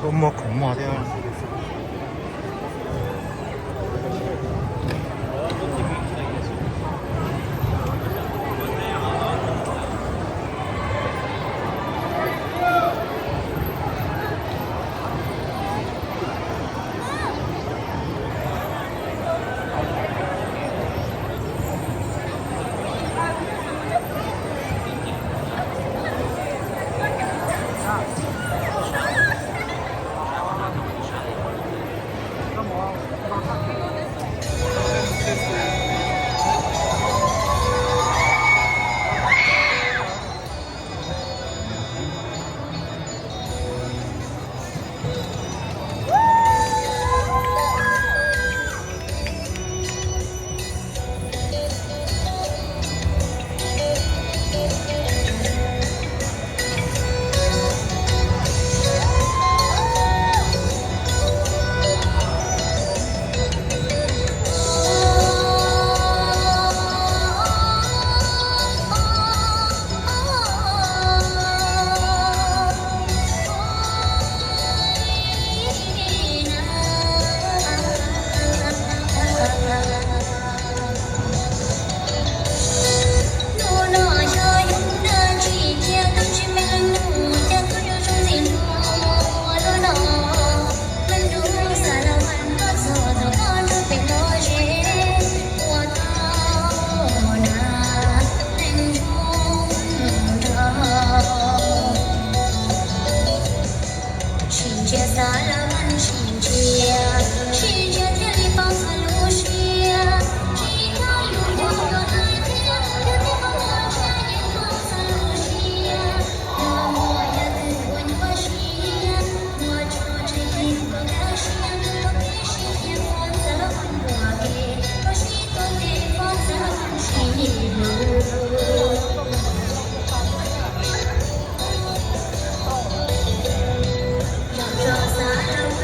Kuj muaj khoom mog thiab. Tsis ntsia xav lawv mas tsis ntsia, tsis ntsia thiaj li poob txog lub siab. Tsis tau yus yog yuav hais tias yus twb poob txog lub siab, yog muaj yog twg ua nyuaj siab, muaj tso tseg ib koj kab siab, koj tib si yeej poob txog lub npuas ke, koj sib tuav ke poob txog lub ntsis lus. Yog rau xav rau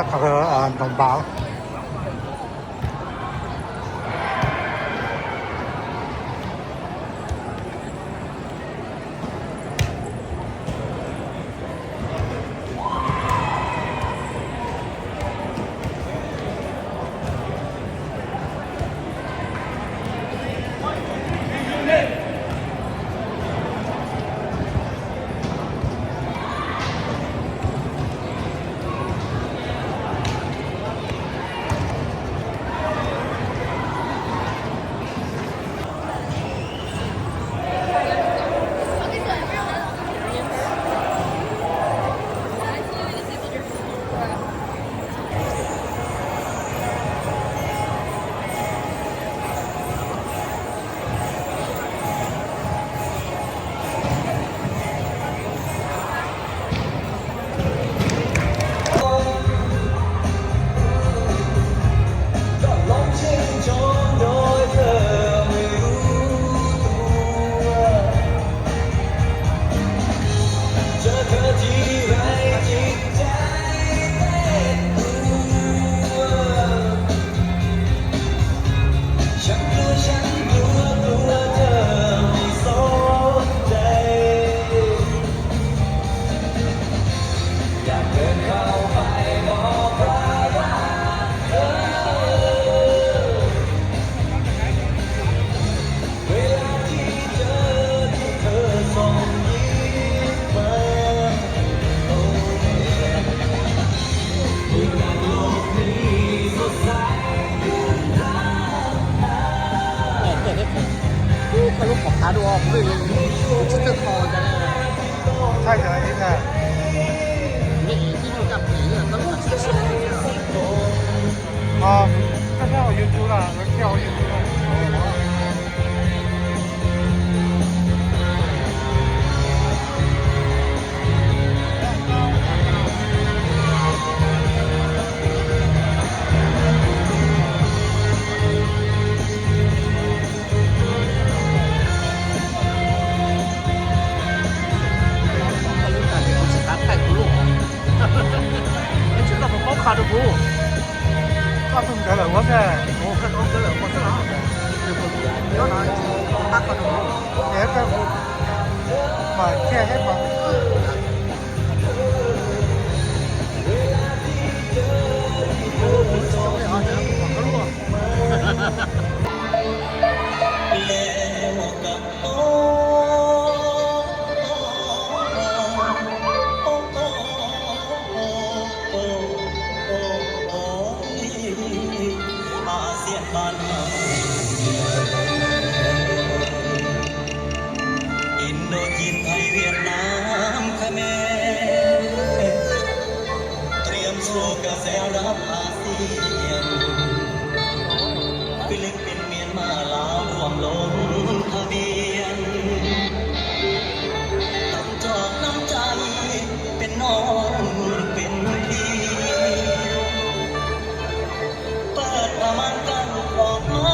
Qhov, à, đồng bào. Koj lub qhov qab dua, kuv tsis txawj kho cas ne. Thaij cov ib na. Koj thiaj hauv YouTube na, lawv thiaj hauv YouTube na. Koj lub tag ces kuv tsis xav thaij kuv lub. Tsis tau mus paub qhov rau kuv. Koj tus nkawd lawm ua ntej. Ua nkawd lawm ua xwb los. Nyob no tsis pab kho rau kuv. Es koj mam kiag thiab mas. Indochine, Thái, Việt Nam, Khmer เตรียมสู้กระแสรับอาเซียน ฟิลิปปินส์ เมียนมา ลาว ร่วมลงทะเบียน ต้องจอกน้ำใจ เป็นน้องเป็นพี่ เปิดผ้าม่านกั้นออกมา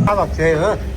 Pab tom tsev.